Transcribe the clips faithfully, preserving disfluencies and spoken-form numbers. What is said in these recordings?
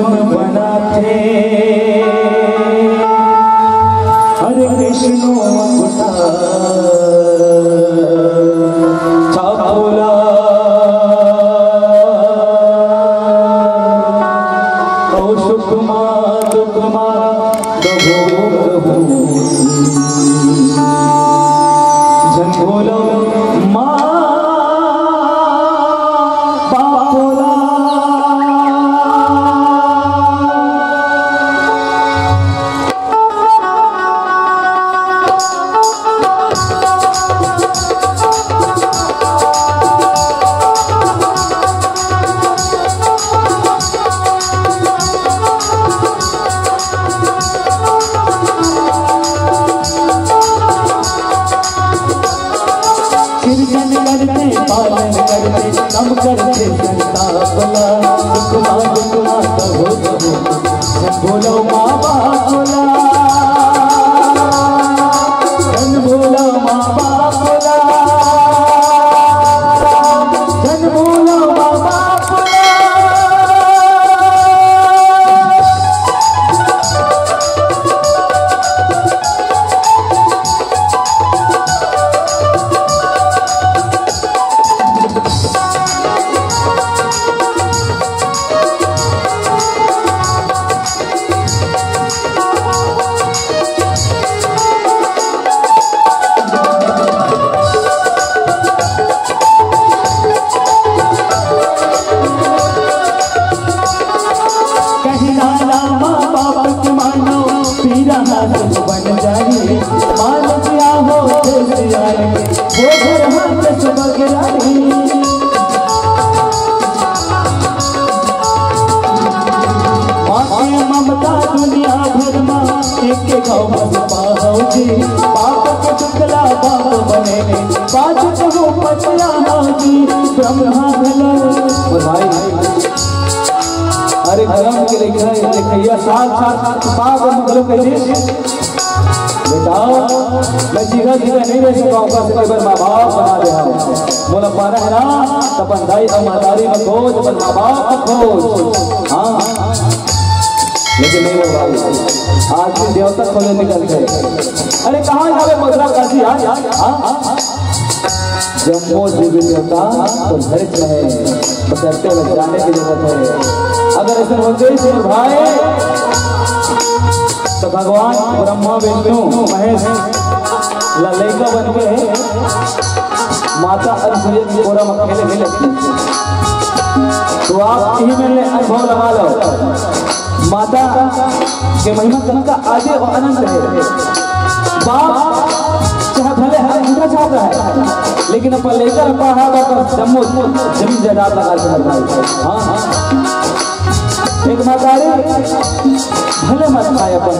बनाथे। हरे कृष्ण मुकुटा छापोला, कौशुक मा दुख मा दबोक हूँ। झन बोलो माँ बापोला। सिरजन करते, पालन करते, कम करते संताप ला। दुख मा दुख मा कहो कहो, झन बोलो माँ बापोला। झन बोलो माँ बापोला। झन बोलो माँ बापोला। कहीं ना माँ बाप के मानो, पीरा ना सुख बन जाए। मान गया हो तो सियार के, वो घर हाथ से बगराए। माँ के ममता दुनिया भर मा, एक के गाँव बस पाहु जी। बाप के टुकड़ा बाप बने, बाजत हो पचला जी। ब्रह्मा भलो। और भाई, अरे गरम के लिखा है, लिखैया साथ साथ पाप हम लोग कह दे। बेटा, मैं जीरा जीरा नहीं रह सका हूँ, बस एक बार माँ बाप बना दे हम। मोला पाना है ना, तो अपन दाई और महतारी में खोज, अपन माँ बाप में खोज। हाँ, लेकिन नहीं हो भाई, आज भी देवता खोले निकल गए। अरे कहाँ जावे मथुरा काशी आज? हाँ, हाँ, हाँ। जम्मो देवी देवता तो घर में है, बस ऐसे लग जाने की जरूरत है। अगर ऐसे होते ही सुन भाई, तो भगवान ब्रह्मा विष्णु महेश ला लइका बन के माता अनसुईया के कोरा में खेले खेले। तो आप इही में ले अनुभव लगा लो। माता के महिमा कतना आदि और अनंत है। बाप चाहे भले हर अंगूठा छाप रहा है, लेकिन अपन लइका ला पढ़ा कर जम्मो जमीन जायदाद लगा के मर भाई। हाँ, हाँ। एक महतारी भले मत खाए अपन,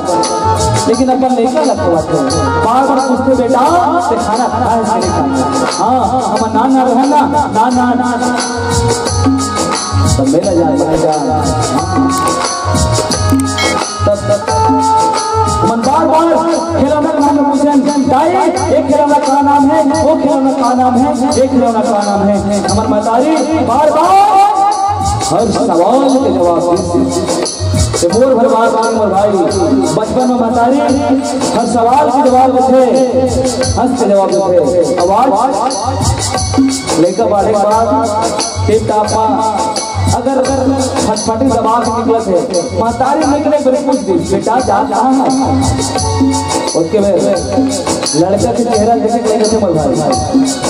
लेकिन अपन लइका ला खवाथे। बार बार पूछथे, "बेटा, ते खाना खाए कि नहीं खाए?" "हाँ, हम नान नान रहे ना, नान नान।" तब मेला जाए, बने जाए। तब, तब मन बार बार खिलौना के नाम में पूछेन, "दाई, ये खिलौना का नाम है, वो खिलौना का नाम है, ये खिलौना का नाम है?" हमर महतारी बार बार हर सवाल के जवाब देथे। ते मोर भर बात मान मोर भाई, बचपन में महतारी हर सवाल के जवाब देथे, हंस के जवाब देथे। अब आज लइका बाढ़े के बाद टिप टाप मा अगर फटफटी दबा के निकलत हे, महतारी निकले बरे पूछ दी, "बेटा, जात कहाँ है?" उसके बाद लड़का के चेहरा देखे के लगे थे मोर भाई,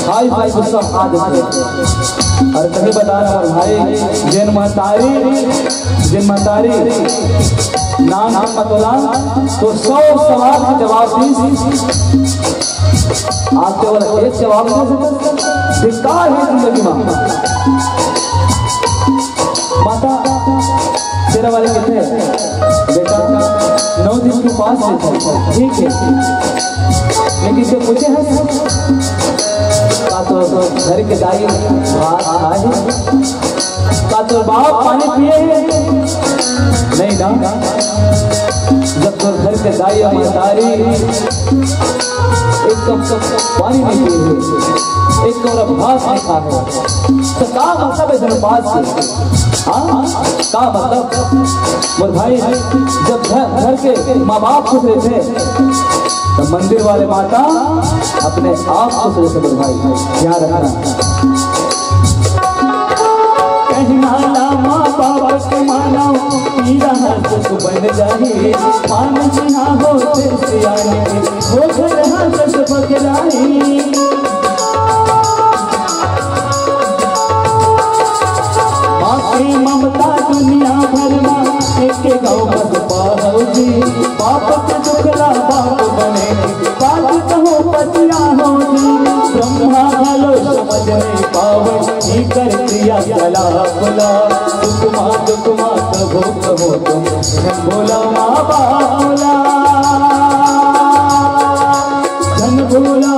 हाई फाई गुस्सा आ जाथे। और कहीं बता ना मोर भाई, जेन महतारी, जेन महतारी नाम के मतोला तो सौ सवाल के जवाब दी। आज केवल एक जवाब दे सकत, धिक्कार है जिंदगी में। माता शेरा वाली कहते हैं, "बेटा, नौ दिन के उपास रहता है, ठीक है, लेकिन इसे पूछे हैं, का तो घर के दाई भात खाए हैं?" का तोर बाप पानी पिए हे? नहीं ना। जब तोर घर के दाई अउ महतारी एक कप, कप पानी नहीं पिए हे, एक कौड़ा भात नहीं खाए हे, तो का मतलब हे धर्मपाल से? हाँ, का मतलब? मोर भाई, जब घर, घर के माँ बाप खुश रहिथे, तब मंदिर वाले माता अपने आप खुश रहिथे। मोर भाई, ध्यान रखना। कहना ला माँ बाप के मानो, पीरा सुख बन जाही। मान जिहा होथे सियान के, वो घर हा जस बगराही। माँ के ममता दुनिया भर मा, एक गाँव बस पाहौ जी। बाप के दुख ला बाप बने, बाप कहो पतिया हो जी। ब्रह्मा घलो समझ नहीं पावे, जी कर दिया कलाप ला। दुख मा, दुख मा कहो, कहो तुम, झन बोला माँ बाप ला। झन बोला